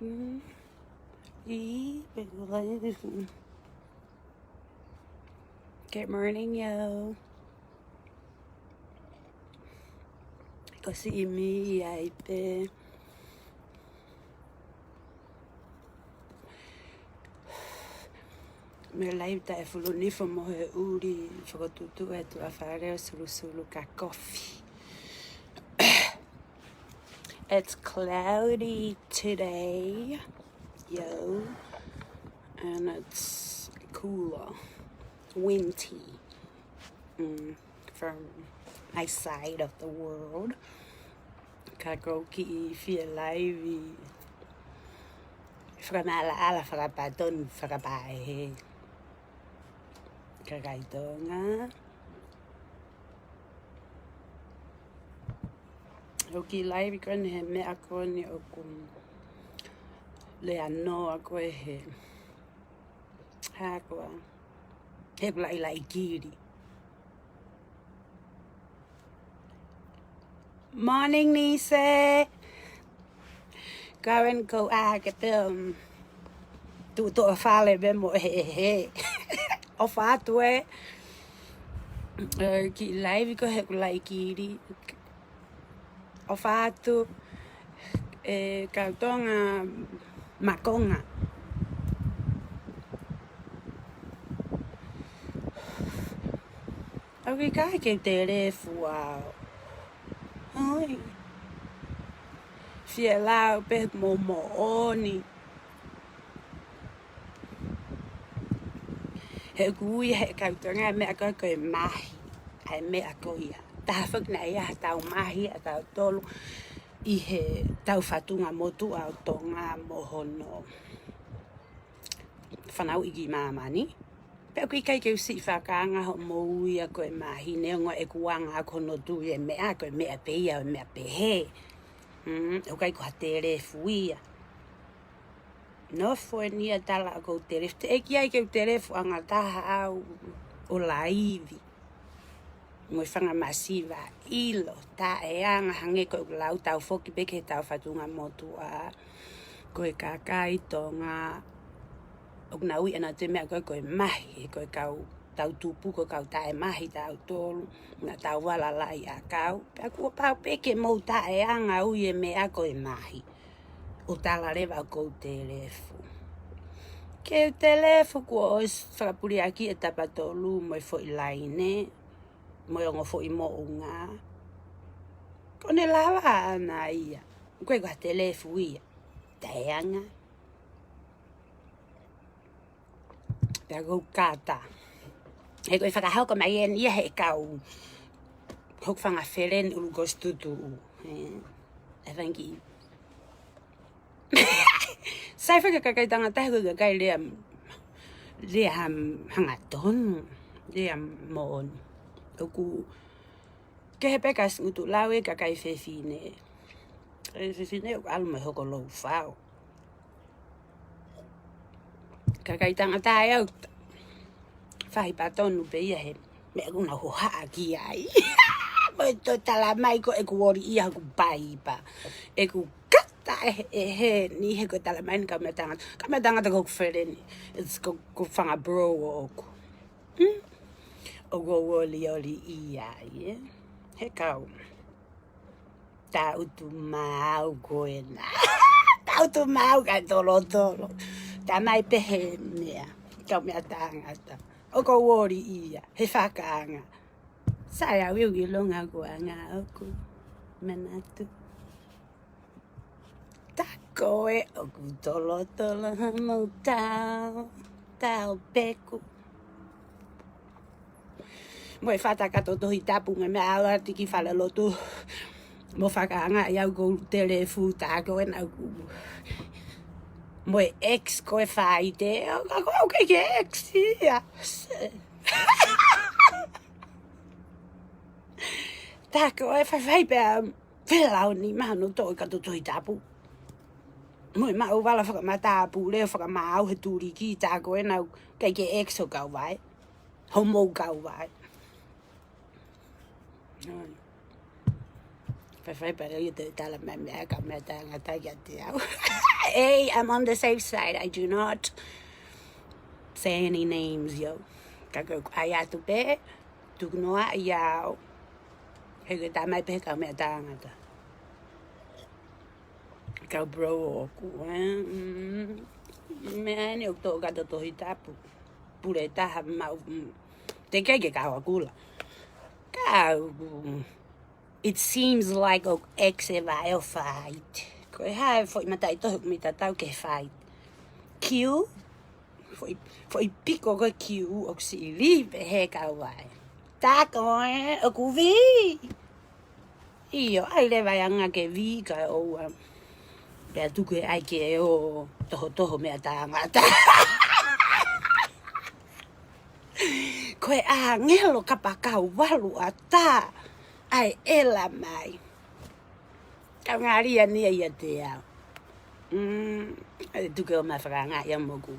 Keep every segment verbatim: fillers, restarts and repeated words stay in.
Mm. Ī, pe ko lai. Good morning, yo. Ko siʻi mi ai pē. Mei he live taʻefulunifo mo e ʻuli fakatuʻutuʻu ʻa e tuʻa fale ʻo sulusulu ka kofi. It's cloudy today, yo, and it's cooler, windy, mm, from my side of the world. Ka ʻoku ou kiʻi fie live fakamaʻalaʻala fakapatonu fakapaehe. Kakai Tonga. ʻOku ou kiʻi live ko eni he meʻa ko eni ʻoku lea noa ko ē he hā koā, he ʻoku laʻilaʻi kili. Morning, Nise. Karen ko ā ke te, um, tuʻu tuʻa fale pē mo e he he. ʻOfa atu ē. Ē, kiʻi live ko ē he ʻoku laʻi kili. ʻOfa atu ē kau Tonga makonga. ʻOku ʻikai ke u telefu au. ʻOi. Fie lau pē mo moʻoni. He ʻoku ui he kau Tonga e meʻa ko ē ko e mahi. ʻA e meʻa ko ia. Taha foki naʻe ʻi ai haʻatau mahi ʻa tautolu ʻi heʻetau fatungamotuʻa ʻo Tonga mo hono fanauʻi ki māmani. Pea ʻoku ʻikai ke u siʻi fakaanga hoʻomou ui ia ko e mahi neongo ʻeku anga ʻaku hono tui e meʻa, ko e meʻa pē ia, ʻo e meʻa pehē. Mm, ʻoku ʻikai ko ha telefu ia. Nofo eni ia tala ʻoku ou telefu. Teʻeki ai ke u telefu angataha au ʻo laivi. Mo e fanga masiva ʻilo, taʻeʻanga hangē ko ʻeku lau tau foki pē ki heʻetau fatungamotuʻa. Ko e kakai Tonga, ʻoku nau ui ʻenautolu e meʻa ko ē ko e mahi, he ko e kau tau tupu ko e kau taʻemahi tautolu, naʻa tau vala laʻiʻakau. Pea kuo pau pē ke mou taʻeʻanga ui e meʻa ko e mahi. ʻO tala leva ʻoku ou telefu. Ke u telefu kuo ʻosi fakapuliaki e tapatolu mo e foʻi laine, mo e ongo foʻi moʻunga. Ko ʻene lava ʻana ia. ʻOku ʻikai ko ha telefu ia. Taʻeʻanga. Pea ʻoku ou kata. He ko e fakahoko mai eni ia he kau hoku fanga feleni ʻUlukosi Tutuʻu. Ē, ʻa e fanga kiʻi. Sai faka kakai tangata he ko e kakai lea, lea hangatonu, lea moʻoni. ʻOku kehe pē ka siʻutu lau e kakai fefine. E fefine ʻoku ʻalu mo e hoko lou fao. Kakai tangata ʻe au, faʻa patonu pē ia he meʻa ʻoku nau hohaʻa ki ai. Mo e toe tala mai ko ʻeku ʻoli ia hoku paipa. ʻEku kata ē, ē heni he ko e tala mai ni kau meʻa tangata. Kau meʻa tangata ko hoku feleni. It's ko, ko e fanga bro ʻoʻoku. Hmm? ʻOku ou ʻoliʻoli ia, ē. He kau. Tautu mau ko ena. Tautu mau ka tolotolo. Tamai pē he meʻa. Kau meʻa tangata. ʻOku ou ʻoli ia. He fakaanga. Sai au ʻi he ʻilonga ko e anga ʻoku manatu. Tā ko ē ʻoku tolotolo ha mau tau. Tau peku. Mo e fata ka to Tohi Tapu mo e meʻa ʻalu atu ki falelotu. Mo fakaanga ʻi au ʻoku ou telefu tā ko ē naʻa ku. Mo e ex ko e faite. ʻOku, ʻoku ʻikai ke ex ia. Tā ko ē faifai pea Felaoni mahalo toʻo ka to Tohi Tapu. Mo e maʻu vala fakamatāpule, fakamaau he tuliki tā ko ē naʻa ku ʻikai ke ex ʻo kau vai. Hoʻomou kau vai. Faifai pea ʻoku ou tala mai meʻa ka meʻa tangata kiate au. Hey, I'm on the safe side. I do not say any names, yo. Ka ko e ʻai atu pē, tuku noa ia au. He ko e tamai pē ka meʻa tangata. Kau bro ʻoku, eh, mm, meʻa ni ʻoku toʻo kato Tohi Tapu. Pule taha mau, mm, te kei ke kau akula. Kau, mm, it seems like ʻoku ex e vae ʻo fight. Ko e hā e foʻi mataʻitohi ʻoku mita tau ke fight. Kiu, foʻi, foʻi piko ko e kiu ʻoku sili pē he kau vae. Tā ko ē, ʻoku vī. ʻIo, ʻai leva e anga ke vī ka ʻoua. Pea tuku e ʻai ke ō tohotoho meʻa tangata. Ko e ʻāngelo kapakau valu ʻatā ʻa e ʻela mai. Kau ngaahi ʻa nia ʻiate au. Mm, ʻe tuku ʻo mafakanga ia moku.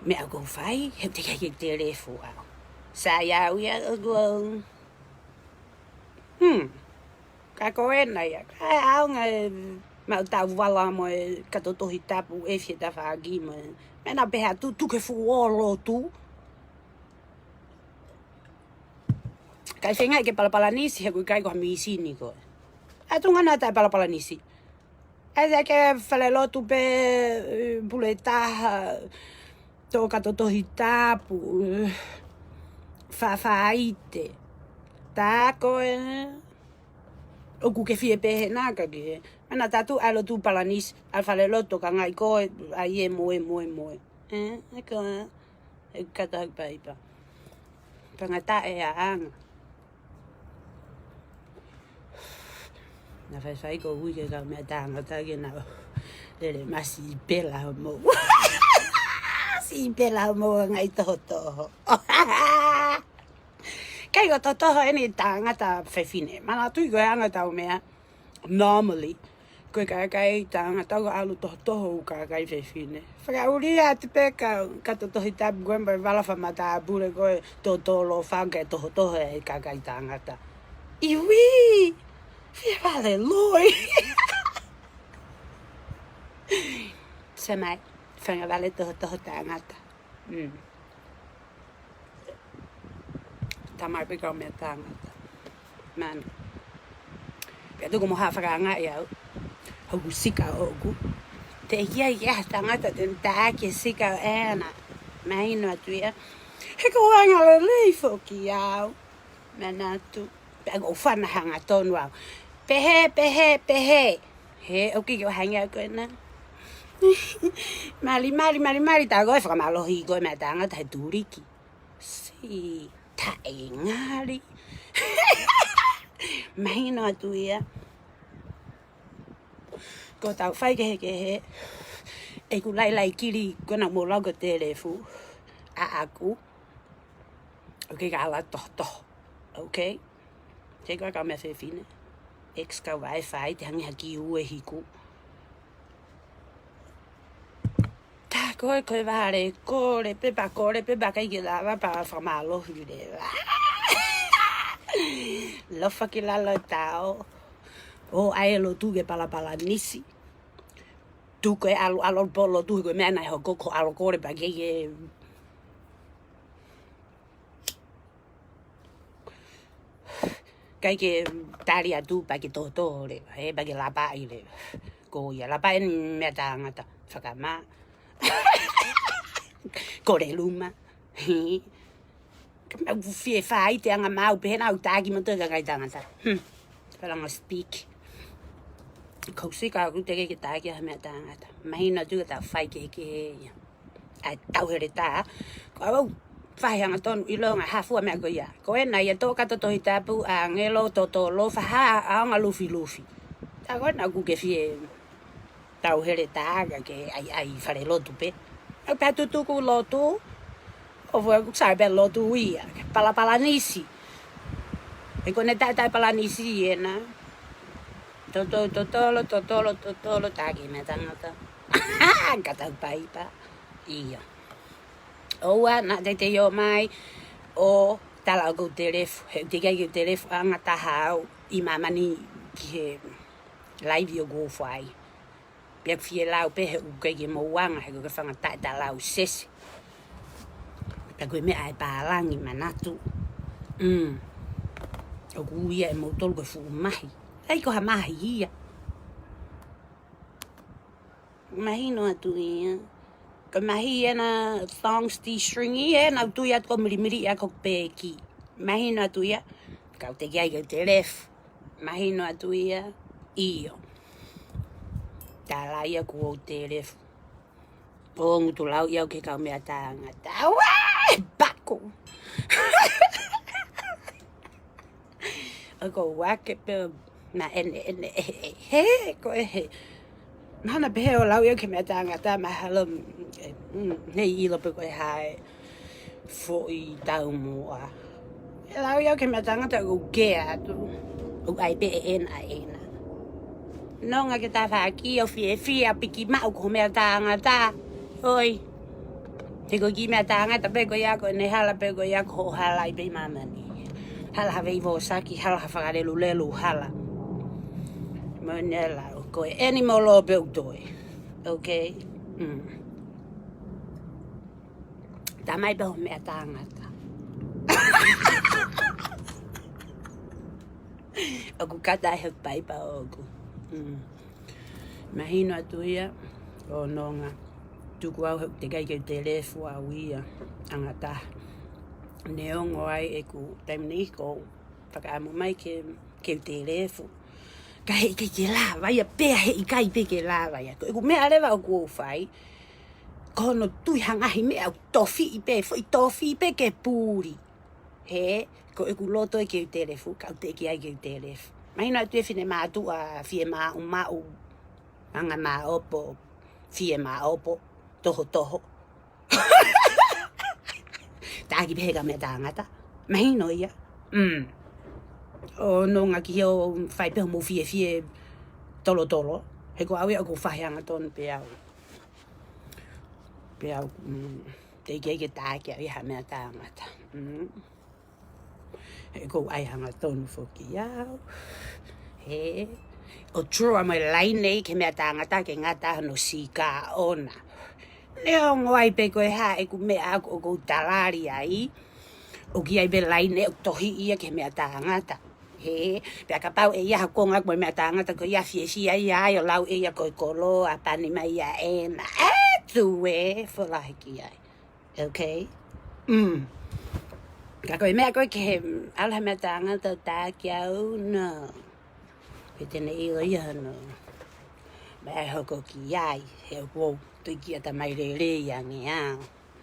Meʻa ʻoku ou fai, he te kei ke telefu au. Sai au ia ʻoku ou. Hmm. Ka ko ena ia. Ka ʻaonga e mau tau vala mo e kato Tohi Tapu e fie tafaʻaki mo e. Meʻa na pehē atu tuku e fuʻu ʻo lotu. Kai fenga ke palapalanisi he ʻoku ʻikai ko ha mīsini ko ē. ʻAtunga na taʻe palapalanisi. ʻAi ke fale lotu pē, eh, pule taha, toʻo kato Tohi Tapu, eh, fafaite. Tā ko ē, ʻoku ke fie pehē na ka ke. Ana tatu ʻai lotu palanisi, ʻai fale lotu ka ngai ko ē, ʻai e moe, moe, moe. Eh, e ka, e kata pai pa. Tangata e anga. Na faifai ko ui ke kau meʻa tangata ke na lele masi pela mo. Si pela mo ngai tohotoho. Kai ko tohotoho eni tangata fefine. Mana tui ko e anga tau meʻa. Normally. Ko e kakai tangata ko ʻalu tohotoho ʻo kakai fefine. Fakaʻulia atu pē ka, kato Tohi Tapu ko e mbai vala fa mata pule ko e totolo fanga tohotoho e kakai tangata. Iwi! Fia vale loi. Semai, fanga vale tohotoho tangata. Mm. Tamai pē kau meʻa tangata. Man. Pea tuku mo ha fakanga ia au. Hoku sika ʻoku. Te kia kia tangata te ta ke sika ena. Mahino atu ia. He ko anga lelei foki au. Manatu. Pea ko fana hangatonu au. Pehē, pehē, pehē. He, ʻoku ke ʻo hangi au ko ena. Mali, mali, mali, mali, tā ko e fakamālohi ko e meʻa tangata he tuliki. Si, taʻe ngali. Mahino atu ia. Ko tau fai kehekehe. ʻEku lailai kili, ko na mo lau ko telefu. ʻAʻaku. Okay, ka ala tohotoho. Okay? Te ko ka meʻa fefine. Ex kau vae fai, te hangi haki ue hiku. Tā ko e ko e vale, kole, pepa kole, pepa kai ke lava pa fakamālohi leva. Lofa ki lalo tao. ʻO ʻai lotu ke palapalanisi. Tuku e ʻalu, ʻalu polo tu ko e meʻa na hoko ko ʻalu kole pa ke ke Kai ke tali atu pa ke toto le, he pa ke lapaʻi le. Ko ia lapaʻi ni meʻa tangata, fakamā. Ko le luma. He. Ka meʻa ʻoku fie fai te anga mau, pehē na ʻoku taki mo te kakai tangata. Hmm. Kalanga speak. Kau sika ʻoku te ke taki ha meʻa tangata. Mahino atu ka ta fai ke ke ia. ʻAi tau heletā. Ko au, fahi hangatonu ʻilonga ha fua meʻa ko ia. Ko ena ia toʻo kato Tohi Tapu ʻāngelo totolo fa ha ʻaonga lufilufi. Tā ko ena ʻoku ke fie tau heletā ka ke ʻai, ʻai fale lotu pē. ʻAi pē tutuku lotu. ʻO fua ʻoku sai pē lotu ia. Palapalanisi. He ko ena taʻe, taʻe palanisi ena. Toto, totolo, totolo, totolo, taki meʻa tangata. Ka tau paipa. Ia. ʻOua, na te te io mai, ʻo tala ʻoku te lefu, he te kai ke te lefu anga taha au, ʻi māmani ki he laivi ʻoku ou fai. Pea ʻoku fie lau pē he ʻoku ʻikai ke mou anga, he ko e fanga taʻetalau sese. Pea ko e meʻa ʻa e pālangi manatu. Mm. ʻOku ui ia ʻe moutolu ko e fuʻu mahi. ʻIkai ko ha mahi ia. Mahino atu ia. Ko e mahi ʻena thongs G-string ia, naʻa ku tui atu ko e milimili ia ko e peki. Mahino atu ia. Kau teke ai ke u telefu. Mahino atu ia. ʻIo. Tala ia kuo u telefu. ʻO ngutu lau ia ke kau meʻa tangata. Wai! Paku! ʻOku ou ake pē naʻa ʻene, ʻene, ʻe, ʻe, he, ko e he. Naʻa na pehē ʻo lau ia ke meʻa tangata mahalo, mm, ʻe, mm, ne ʻilo pē ko e hā e foʻi taumuʻa. ʻE lau ia ke meʻa tangata ʻoku ke atu. ʻOku ʻai pē ʻe ʻena ʻena. Nonga ke tafaʻaki ʻo fiefia piki maʻu ko e meʻa tangata. ʻOi. He ko e kiʻi meʻa tangata pē ko ia ko ʻene hala pē ko ia ko hoʻo hala ʻi pē ʻi māmani. Hala ha veivosaki, hala ha fakalelulelu, hala. Mo ne la, ko e animal law pē ʻoku toe. Okay? Mm. Tamai pē hoʻo meʻa tangata. ʻOku kata he paipa ʻoku. Mm. Mahino atu ia, ʻo Nonga. Tuku au he ʻoku teʻeki ai ke u telefu au ia, angata. Neongo ai ʻeku taimi ni ko e fakaʻamu mai ke, ke u telefu. Ka heʻikai ke lava ia, pea heʻikai pē ke lava ia. Ko ʻeku meʻa leva ʻoku ou fai, ko hono tui ha ngaahi meʻa ʻoku tofiʻi pē, foʻi tofiʻi pē ke puli. He, ko ʻeku loto ʻe ke u telefu, kau teʻeki ai ke u telefu. Mahino atu e finemātuʻa, fiemāʻumaʻu, anga māʻopo, fiemāʻopo, tohotoho. Taki pē he kau meʻa tangata. Mahino ia. Mm. ʻO Nonga ki he ʻo fai pē hoʻomou fiefie tolotolo. He ko au ia ʻoku ou fai hangatonu pē au. Pē au, mm, teʻeki ai ke taki au ia ha meʻa tangata. Mm. He ʻoku ou ʻai hangatonu foki au. He. ʻO draw mai laine ki he meʻa tangata ke ngata hono sika ʻona. Neongo ai pē ko e hā ʻeku meʻa ʻoku ou talali ai. ʻOku ʻi ai pē laine ʻoku tohi ia ki he meʻa tangata. He, pea kapau ʻe ʻi ai ha konga mo e meʻa tangata ko ia fiefia ia ai ʻo lau ʻe ia ko e koloa pani mai ia ʻena. ʻE tue, folahi ki ai. Okay? Mm. Ka ko e meʻa ko ē ke he, mm, ʻalu ha meʻa tangata ʻo taki au, no. Pe te ne ʻilo ia hono meʻa ʻe hoko ki ai, he ʻoku ou tui kia tamai lelei ange au.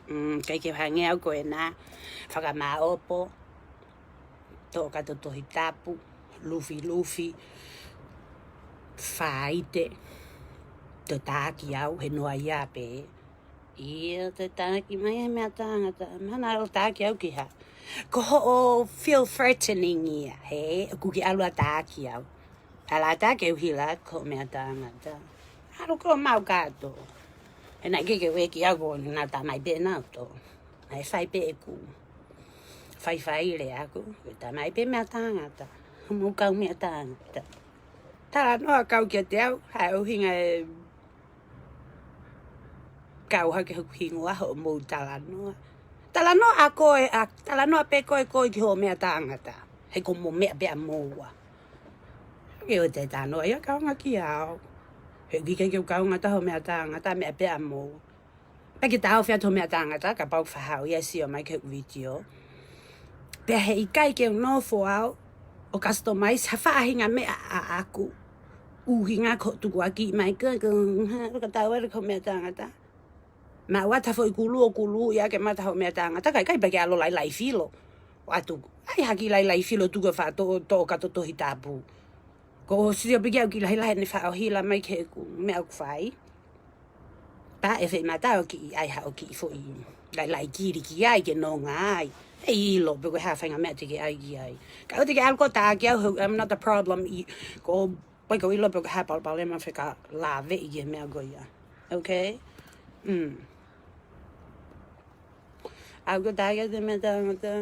Mm, ʻikai ke hangē au ko ena, fakamāʻopo, toʻo kato Tohi Tapu, lufilufi, faite, toe taki au, he noa ia pē. ʻIo, toe taki mai he meʻa tangata. Mahalo ʻo taki au ki ha. Ko hoʻo feel threatening ia, he, ʻoku ke ʻalu ʻo taki au. ʻAlu ʻo taki au hila ko e meʻa tangata. ʻAlu ko mau kato. He naʻe ʻikai ke u ʻeke au ko naʻa tamai pē naʻa u tō. Naʻe fai pē ʻeku faifai lea ʻaku. Ko e tamai pē meʻa tangata. Mou kau meʻa tangata. Talanoa kau kiate au, ha ʻuhinga e kau hake hoku hingoa hoʻomou talanoa. Talanoa ʻa koe, ʻa, talanoa pē koe koe ki hoʻo meʻa tangata. He ko hoʻomou meʻa pē ʻa moua. Ke ʻoua te talanoa ia kaunga kia au. He ʻikai ke u kaunga taha hoʻo meʻa tangata, meʻa pē ʻa moua. Pea ke taʻofi atu hoʻo meʻa tangata, kapau ʻoku faʻa haʻu ia ʻo sio mai ki he video. Pea heʻikai ke u nofo au ʻo customize ha faʻahinga meʻa ʻaʻaku. ʻUhinga ko e tukuakiʻi mai ko e, ko e, ha, ka tau ere ko e meʻa tangata. Maʻu atu ha foʻi kulu ʻo kulu ia ke mata hoʻo meʻa tangata, ka ʻikai pē ke ʻalu ʻo lailai filo. ʻO ʻatu, ʻai ha kiʻi lailai filo tuku e faʻa toʻo, toʻo kato Tohi Tapu. Ko e sio pē ki au kiʻi lahilahi ʻene faʻa ʻohila mai ki heʻeku meʻa ʻoku fai. Pea ʻe fai mata ʻo kiʻi ʻai haʻo kiʻi foʻi lailai kili ki ai ke nonga ai. ʻE ʻilo pē ko e hā e faʻahinga meʻa te ke ʻai ki ai. Ka ʻoua te ke ʻalu ʻo taki au, I'm not a problem. ʻI, ko e poi ko e ʻilo pē ko e hā e palopalema fekalaveʻi ki he meʻa ko ia. Okay? Mm. ʻAlu ʻo taki au he meʻa tangata.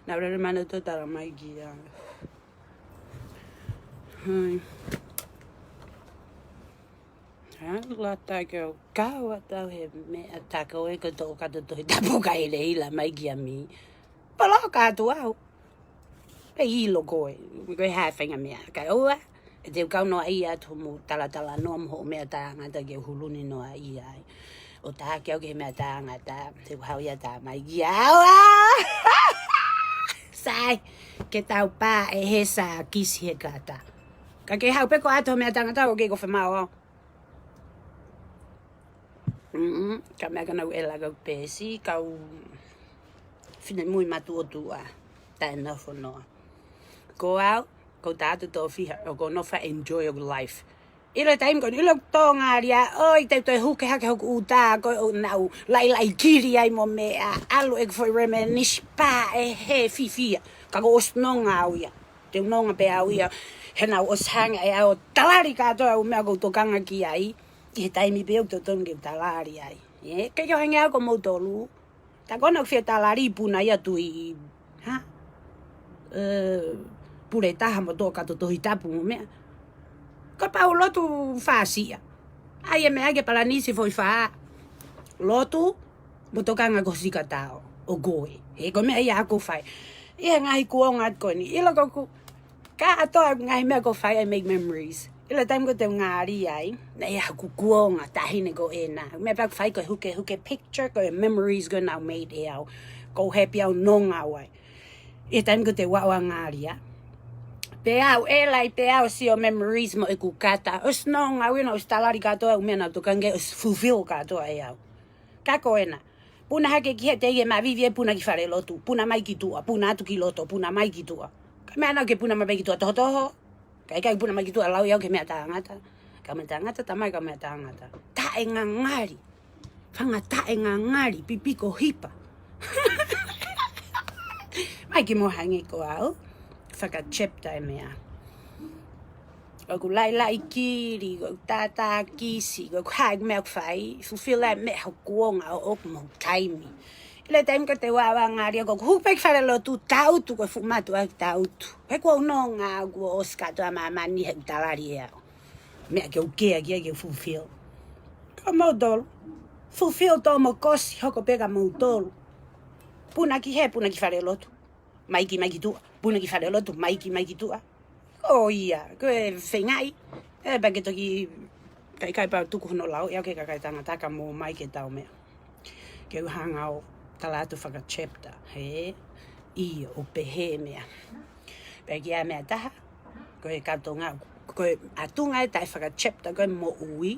Naʻa u lele mana ʻo tala mai kia au. Hai. Hā, lata ke u kau atu au he meʻa tā ko ē ko e toʻo kato Tohi Tapu kae ʻiloʻilo mai kia Mī. Polo ka atu au. Pea ʻilo koe, ko e hā e faʻahinga meʻa. Kae ʻoua, ʻe te u kau noaʻia atu mo talatalanoa mo hoʻo meʻa tangata ke u huluni noaʻia ai. ʻO tā ke au ki he meʻa tangata, te u haʻu ia tā mai kia au ā. Sai, ke tau pā ʻe he sā kisi he kata. Ka ke haʻu pē ko atu ho meʻa tangata, ʻoku kei ko fē mau au. Mm, ka meʻa ka nau ʻela kau pēsi, kau finemui matuʻotuʻa, taʻe nofo noa. Ko au, ko u tā atu tō fiha, ʻoku ou nofo ʻo enjoy ʻeku life. ʻIlo e taimi ko eni, ʻilo ʻeku tō ngali ā, ʻoi, te u toe huke hake hoku ʻuta, ko ʻeku nau laʻilaʻi kili ai mo meʻa, ʻalu ʻeku foʻi reminisce pā ʻe he fifia, ka kuo ʻosi nonga au ia. Te u nonga pē au ia, he naʻa ku ʻosi hanga ʻe au ʻo talali kātoa ʻeku meʻa ʻoku ou tokanga ki ai, ʻi he taimi pē ʻoku totonu ke u talali ai. ʻE, kei ke hangē au ko moutolu. Tā ko ena ʻoku fie talali puna ia tui, hā? Ē, pule taha mo toʻo kato Tohi Tapu mo meʻa. Kapau lotu fāsiʻa. ʻAi e meʻa ke palanisi foʻi fā. Lotu, mo tokanga ko e sika tao ʻo koe. He ko e meʻa ia ʻoku ou fai. ʻI he ngaahi kuonga ko eni. ʻIlo ko ʻeku kātoa ngaahi meʻa ʻoku ou fai, I make memories. ʻIlo e taimi ko ē te u ngali ai, naʻe ʻi ai haku kuonga taʻahine ko ena. Meʻa pē ʻoku ou fai ko e huke, huke picture, ko e memories ko ena ʻoku made ʻe au. ʻOku ou happy au nonga au ai. ʻI he taimi ko ē te u aʻu ʻo ngali ā. Pea u ʻela ai pea u sio memories mo ʻeku kata. ʻOsi nonga au ia naʻa ku ʻosi talali kātoa ʻeku meʻa naʻa ku tokanga ki ai, ʻosi fulfill kātoa ʻe au. Ka ko ena. Puna hake ki he teie mavivi ē, puna ki falelotu, puna mai ki tuʻa, puna atu ki loto, puna mai ki tuʻa. Ka meʻa naʻa ke puna mai ki tuʻa tohotoho. Ka ʻikai puna mai ki tuʻa lau ia ʻo ke meʻa tangata. Ka meʻa tangata, tamai ka meʻa tangata. Taʻe ngangali. Fanga taʻe ngangali, pipi ko hipa. Mai ki mo hangē ko au. Faka chapter e meʻa. ʻOku laʻilaʻi kili, ʻoku tātākisi, ʻoku hā e meʻa ʻoku fai, fulfill e meʻa hoku kuonga ʻoʻoku mo hoku taimi. ʻIlo e taimi ko ē te u aʻu ʻo ngali ā, ko ʻeku hū pē ki falelotu, tautu, ko e fuʻu matu ʻa e tautu. He kuo u nonga au kuo ʻosi kātoa māmani he ʻoku talali ʻe au. Meʻa ke u kea ki ai ke fulfill. Ka moutolu. Fulfill tō mo kosi, hoko pē ka moutolu. Puna ki hē, puna ki falelotu. Mai ki, mai ki tuʻa. Puna ki falelotu, mai ki, mai ki tuʻa. ʻO ia, ko e feingaʻi. ʻE, pea ke toki, ka ʻikai pau tuku hono lau ia ki he kakai tangata ka mou mai ke tau meʻa. Ke u hanga ʻo tala atu faka chapter. He, ʻio, ʻoku pehē meʻa. Pea ki he meʻa ʻe taha, ko e kātoanga, ko e ʻatunga ē taʻe faka chapter, ko e moʻui.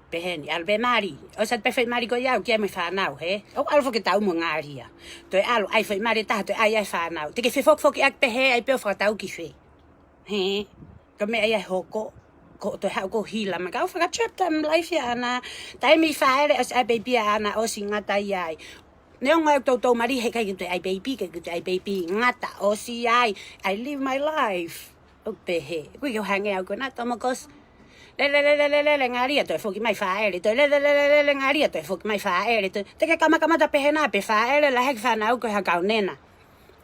Pehē ni, ʻalu pē mali. ʻOsi atu pē foʻi mali ko ia ʻo ki ai mo e fānau, he? ʻOku ʻalu foki ke tau mo ngali ā. Toe ʻalu, ʻai foʻi mali ʻe taha, toe ʻai ʻa e fānau. Te ke fefokifoki ʻaki pē he, ʻai pē ʻo fakatau ki fē. He? Ko e meʻa ia ʻe hoko, ko e toe haʻu ko e hila mai. Ka u faka chapter life ia ʻaʻana. Taimi fāʻele ʻosi ʻai peipi ʻaʻana ʻosi ngata ia ai. Neongo ʻeku toutou mali he ʻikai ke toe ʻai peipi, ʻikai ke toe ʻai peipi. Ngata ʻosi ai. I live my life. ʻOku pehē. ʻOku ʻikai ke u hangē au ko ena, tō mo kosi. Lele, lele, lele, lele, ngali ā toe foki mai fāʻele. Toe lele, lele, lele, ngali ā toe foki mai fāʻele. Toe, te ke kamakamata pehē nā pē fāʻele, lahi e kiʻi fānau ko e hā, kau nena.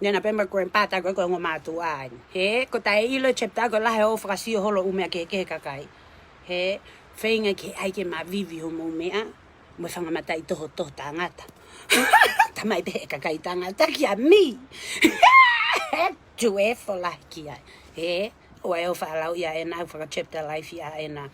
Nena pē mo grandpa tā ko ē ko e ongo mātuʻa eni. He, ko e taʻe ʻilo e chapter ko e lahi ʻo fakasio holo ʻū meʻa kehekehe kakai. He, feinga ke ʻai ke mavivi hoʻomou meʻa. Mo e fanga mataʻitohotoho tangata. Tamai pē he kakai tangata kia Mī. He, tū e fola ki ai. He, ʻoua ʻe ō ʻo fakalau ia ʻena, faka chapter life ia ʻena.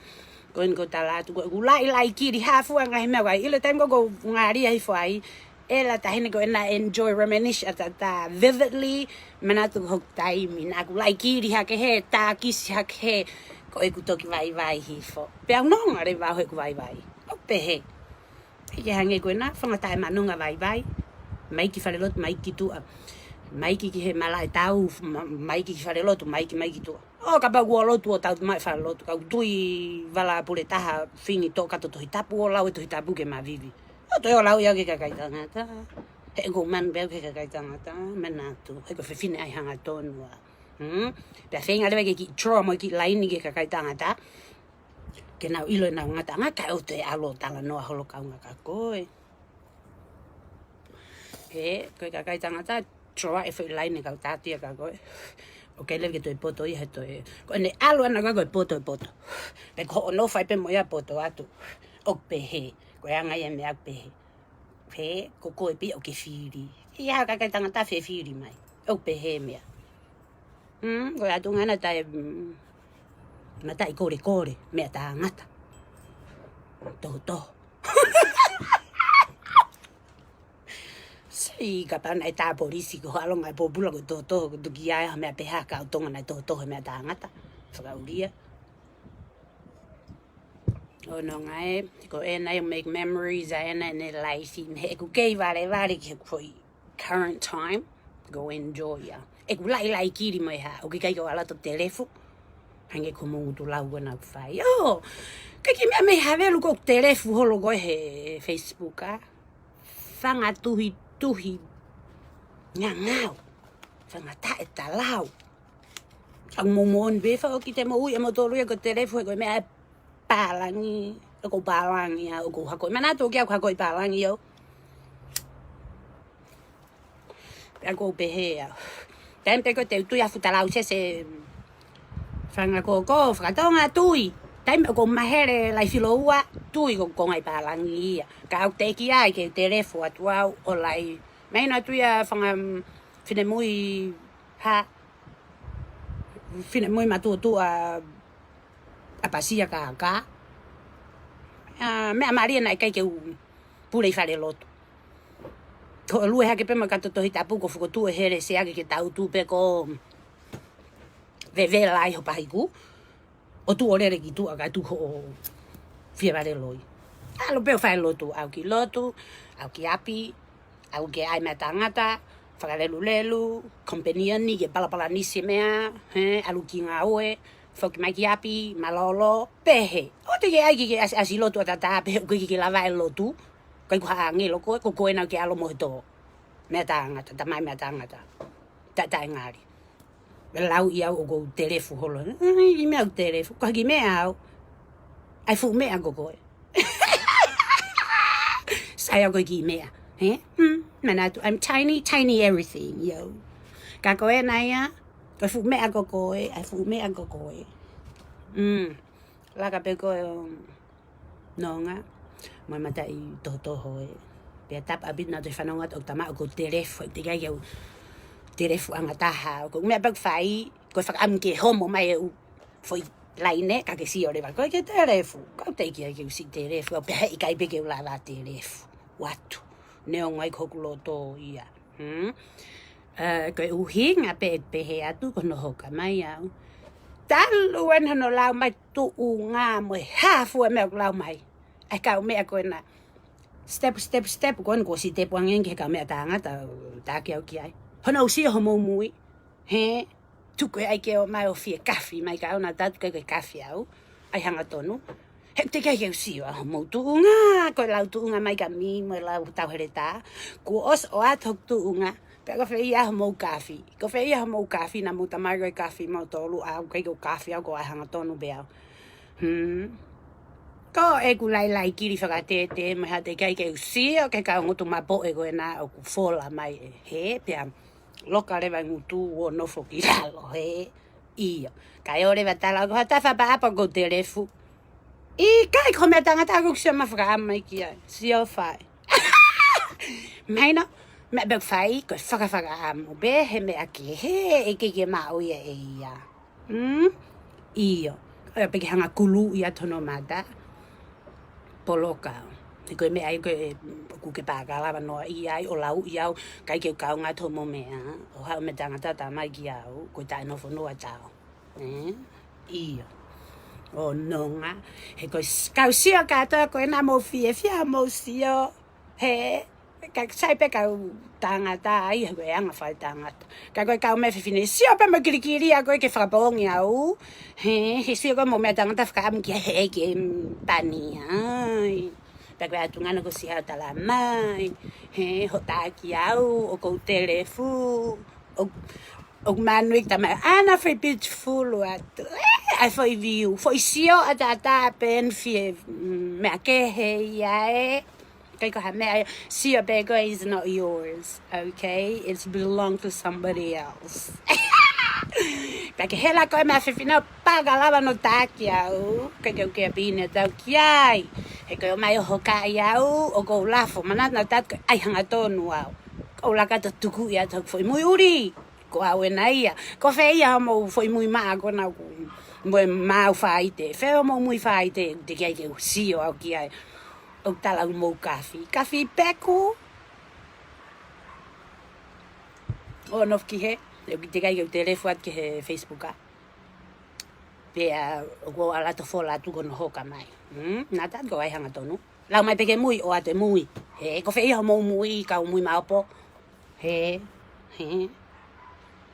Ko eni ko e tala atu, ko ʻeku laʻilaʻi kili hā fua ngaahi meʻa ʻoku ʻai. ʻIlo e taimi ko ē ʻoku ou ngali ā hifo ai. ʻEla taʻahine ko ena enjoy reminisce ʻataʻatā vividly. Manatu hoku taimi, naʻa ku laʻi kili hake he, tākisi hake he. Ko ʻeku toki vaivai hifo. Pea u nonga leva au he ʻeku vaivai. ʻOku pehē. ʻIkai ke hangē ko ena, fanga taʻe manonga vaivai. Mai ki falelotu, mai ki tuʻa. Mai ki, ki he malaʻe tau, ma-, mai ki falelotu, mai ki, mai ki tuʻa. ʻO kapau kuo lotu ʻo tau mai falelotu, kau tui vala pule taha fingi toʻo kato Tohi Tapu ʻo lau e Tohi Tapu ke mavivi. ʻO toe ʻo lau ia ki he kakai tangata. He ʻoku ou manu pē au ki he kakai tangata, manatu. He ko e fefine ʻai hangatonu ā. Hmm? Pea feinga leva ke kiʻi draw mo e kiʻi laini ki he kakai tangata. Ke nau ʻilo ʻenau ngataʻanga kae ʻoua toe ʻalu ʻo talanoa holo kaunga kia koe. He, ko e kakai tangata, draw e foʻi laini kau tātia kia koe. ʻOku ʻikai leva ke toe poto ia he toe. Ko ʻene ʻalu ʻana ko e poto, poto. Pea ko hoʻo nofo ai pē mo ia poto atu. ʻOku pehē. Ko e anga ia e meʻa ʻoku pehē. Pehē, ko koe pē ʻoku ke fili. ʻIo, ka ʻikai tangata fefili mai. ʻOku pehē e meʻa. Hmm, ko e ʻatunga ʻana taʻe, hmm, mataʻi kolekole, meʻa tangata. Tohotoho. Sai, kapau naʻe tā polisi ko e ʻalu ange e pōpula ko e tohotoho, ko e tuku ia e meʻa pehē ʻa e kau Tonga naʻe tohotoho e meʻa tangata. Fakaʻulia. ʻO nonga ē, ko ena ʻoku make memories ʻa ena ʻene life ʻi he ʻeku kei valevale ki he foʻi current time, ko e enjoy ia. ʻEku laʻilaʻi kili mo e hā, ʻoku ʻikai ke u ʻalu atu ʻo telefu, hangē ko hoʻomou ngutu lau ko ena ʻoku fai. ʻO, ʻikai ke meʻa mei Havelu ko e telefu holo ko ē he Facebook ʻa. Fanga tuhituhi ngangau. Fanga taʻetalau. ʻOku mou moʻoni pē fau ki te mou ui ʻe moutolu ia ko e telefu he ko e meʻa pālangi, ʻoku ou pālangi au, ʻoku ou hako. Manatu ʻoku ʻikai ke u hako ʻi pālangi au. Pea ʻoku ou pehē au. Taimi pē ko ē te u tui ʻa e fuʻu talau sese fanga koko, fakatonga tui. Taimi ʻoku ou mahele lahi filo ua, tui ko e konga ʻi pālangi ia. Ka ʻoku teʻeki ai ke u telefu atu au ʻo lahi. Mahino atu ia fanga, mm, finemui ha, finemui matuʻotuʻa ʻapasia kākā. ʻA, meʻa mālie naʻe ʻikai ke u pule ʻi fale lotu. Ko e lue hake pē mo e kato Tohi Tapu ko e fokotuʻu e hele seake ke tau tuʻu pē ko e vevela ai ho pahiku. ʻO tuʻu ʻo lele ki tuʻa ka tuʻu hoʻo fie vale loi. ʻAlu pē ʻo fai lotu, ʻalu ki lotu, ʻalu ki ʻapi, ʻalu ke ʻai meʻa tangata, fakalelulelu, companion ni ke palapalanisi meʻa, he, ʻalu ki ngāue, foki mai ki ʻapi, mālōlō, pehē. ʻOua te ke ʻai ke ke ʻasi, ʻasi lotu ʻataʻatā, pehē ʻoku ʻikai ke ke lava e lotu, ʻikai ko ha ʻāngelo koe, ko koe ena ke ʻalu mo e tō. Meʻa tangata, tamai meʻa tangata. Ta, taʻengali. Lau ia au ʻoku ou telefu holo. Ai, kiʻi meʻa ʻoku telefu. Ko e kiʻi meʻa au. ʻAi fuʻu meʻa ko koe. Sai au ko e kiʻi meʻa. He? Hmm, manatu, I'm tiny, tiny everything, yo. Ka ko ena ia, ko e fuʻu meʻa ko koe, ʻai fuʻu meʻa ko koe. Hmm. Laka pē ko e, um, nonga, mo e mataʻi tohotoho ē. Pea tapu ʻaupito naʻa te fanongo atu ʻoku tama ʻoku ou telefu, teʻeki ai ke u telefu ʻanga taha. ʻOku ou meʻa pē ʻoku fai, ko e fakaʻamu ke homo mai e ʻū foʻi laine, ka ke sio leva, ko e ke telefu. Ka ʻoku teʻeki ai ke u siʻi telefu, ʻo pehē ʻikai pē ke u lava telefu. Watu. Neongo ai ko hoku loto ia. Hmm? Eh, ko e ʻuhinga pē ʻeku pehē atu ko hono hoka mai au. Talu eni hono lau mai tuʻunga mo e hā fua e meʻa ʻoku lau mai. ʻAi kau meʻa ko ena. Step, step, step, ko ena ko e step ange ki he kau meʻa tangata, taki au ki ai. Hono ʻusi homou mui. He, tuku e ʻai ke ō mai ʻo fie kafi mai ka au naʻa tatu ke ke kafi au. ʻAi hangatonu. He teʻeki ai ke u sio ʻa homou tuʻunga, ko e lau tuʻunga mai ka mi mo e lau tau heletā. Kuo ʻosi ʻoatu hoku tuʻunga, pea ko fē ia homou kafi. Ko fē ia homou kafi naʻa mou tamai ko e kafi moutolu au, ʻikai ke u kafi au ko e ʻai hangatonu pē au. Hmm. Ko ʻeku laʻilaʻi kili fakatētē, mo e hā teʻeki ai ke u sio, ki he kau ngutu mapoʻe ko ena ʻoku fola mai ē, he, pea loka leva e ngutu ʻo nofo ki lalo, he. ʻIo. Ka ʻe ʻoua leva tala, ko ha tafa paʻapa ʻoku ou telefu. ʻIkai ko e meʻa tangata ʻoku ou sio mai fakaʻamu mai ki ai. Sio fai. Mahino, meʻa pē ʻoku fai, ko e fakafakaʻamu. Pē he meʻa kehe, ʻe ʻikai ke maʻu ia ʻe ia. Hmm? ʻIo. ʻOua pē ke hanga kulu ia tono mata. Poloka. He ko e meʻa ia ko e, ʻoku ke pākalava noa ia ai, ʻo lau ia au, ʻikai ke u kaunga atu mo meʻa, ʻo haʻu meʻa tangata tamai ki au, ko e taʻe nofo noa tau. Eh? ʻIo. ʻO nonga, he ko e s-, kau sio kātoa ko ena mou fiefia mou sio, he, ka sai pē kau tangata ai, he ko e anga fai tangata. Ka ko e kau meʻa fefine, sio pē mo kilikili ia ko e ke fakapoongi au, he, he sio ko e mo meʻa tangata fakaʻamu ki he ke pani ai. Pea ko e ʻatunga ʻana ko e siʻi hau tala mai, he, hoʻo taki au, ʻoku ou telefu, ʻo, ʻoku manuʻi tamai, ʻana fai beautiful atu. Eh, ʻai foʻi view, foʻi sio ʻataʻatā pē eni fie, mm, meʻa kehe ia ē. ʻIkai ko ha meʻa, sio pē ko e is not yours, okay? It's belong to somebody else. Pea ke hela ko e meʻa fefine, paka lava ʻo taki au, ke ke uke pine tau ki ai. He ko e ō mai ʻo hokaʻi au, ʻoku ou lafo, manatu naʻa tau ʻai hangatonu au. ʻOku ou laka atu ʻo tuku ia ʻa e foʻi mui ʻuli. Ko au ena ia. Ko fē ia hoʻomou foʻi mui maʻa ko ena ʻoku, mo e maʻu faite. Fē hoʻomou mui faite, teʻeki ai ke u sio au ki ai. ʻOku tala ʻoku mou kafi. Kafi peku. ʻO nofo ki hē, ʻoku teʻeki ai ke u telefu atu ki he Facebook ʻa. Pea ʻoku ou ʻalu atu ʻo fola atu ko hono hoka mai. Hmm? Naʻa tau ʻai hangatonu. Lau mai pē ke mui, ʻoatu e mui. He, ko fē ia hoʻomou mui, kau mui maʻopo. He, he.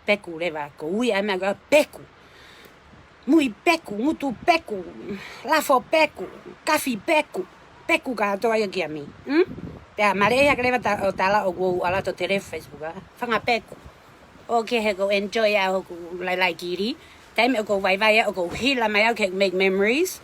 Peku leva, ko e ui ʻa e meʻa ko e peku. Mui peku, ngutu peku, lafo peku, kafi peku. Peku kātoa ia kia mi. Hmm? Pea mālie hake leva ta-, ʻo tala ʻoku ou ʻalu atu ʻo telefu Facebook ʻa. Fanga peku. ʻOku ke he ʻoku ou enjoy ʻa hoku lailai kili. Taimi ʻoku ou vaivai ai ʻoku ou hila mai au ke make memories.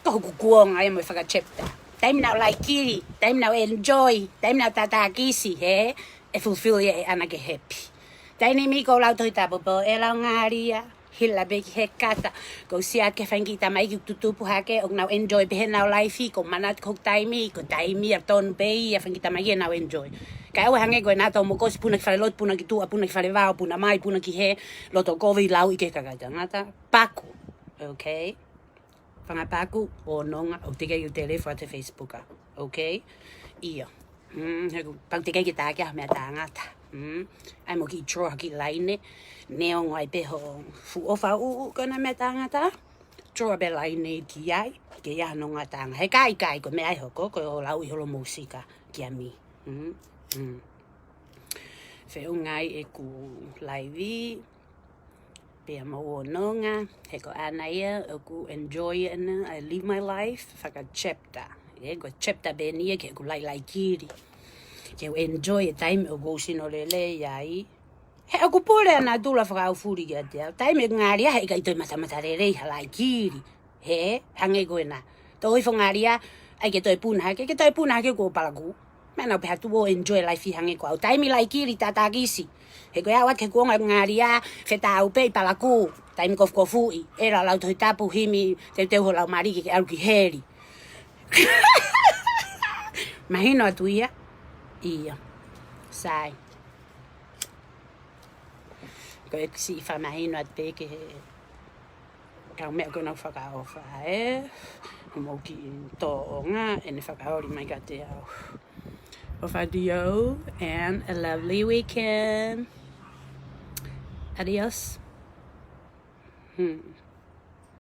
Ko hoku kuonga ia mo e faka-chapter. Taimi naʻa ku laikili, taimi naʻa ku enjoy, taimi naʻa ku tatakisi, he, ʻe fulfill ia ʻe ʻana ke happy. Taimi ni ʻoku ou lau Tohi Tapu pē ʻo e lau ngaahi lea, hila pē ki he kata, ʻoku ou sio ki he fanga kiʻi tamaiki ʻoku tutupu hake, ʻoku nau enjoy pē heʻenau life, ʻoku ou manatu ko e taimi, ko e taimi ia tonu pē ia fanga kiʻi tamaiki ʻenau enjoy. Kae ʻoua hangē ko e naʻa tau mokosi puna ki fale lotu, puna ki tuʻa, puna ki fale vao, puna mai, puna ki hē, loto kovi lau ʻi he kakaitangata. Paku. Okay? Fanga paku, ʻo nonga, ʻoku teʻeki ai ke u telefu atu he Facebook ʻa. Okay? ʻIo. Mm, he ʻoku pau teʻeki ai ke taki ha meʻa tangata. Mm, ʻai mo kiʻi draw ha kiʻi laine. Neongo ai pē hoʻo fuʻu ʻofa ʻuʻu ko ena meʻa tangata. Draw pē laine ki ai, ke ʻi ai ha nonga tanga. He ka ʻikai ko e meʻa ʻe hoko, ko e ʻo lau ʻi holo mūsika kia mi. Mm, mm. Feʻunga ai ʻeku laivi. Pea mou ʻo nonga, he ko ʻana ia, ʻoku enjoy ʻana, I live my life, faka-chapter. Ē, ko e chapter pē eni ia ki heʻeku lailai kili. Ke u enjoy e taimi ʻoku ou sino lelei ai. He ʻoku pule ʻa natula fakaʻaufuli kiate au. Taimi ʻoku ngali ʻa he ʻikai toe matamata lelei ha lailai kili. He, hangē ko ena. Toe hifo ngali ʻa, ʻai ke toe puna hake, ke toe puna hake kuo palakū. Meʻa naʻa ku pehē atu ʻoku enjoy life hangē ko au. Taimi lailai kili tatakisi. He ko e ʻalu atu ki he kuonga ngali ʻa, fetaʻau pē ʻi palakū. Taimi kofukofuʻi. ʻE lau Tohi Tapu, himi, teuteu ho laumālie ke ʻalu ki heli. Mahino atu ia. ʻIo. Sai. Ko e siʻi fakamahino atu pē ki he kau meʻa ko ena ʻoku fakaʻofa, ē? Hoʻomou kiʻi tōʻonga, ʻene fakaoli mai kiate au. ʻOfa atu, and a lovely weekend. Adios. Hmm.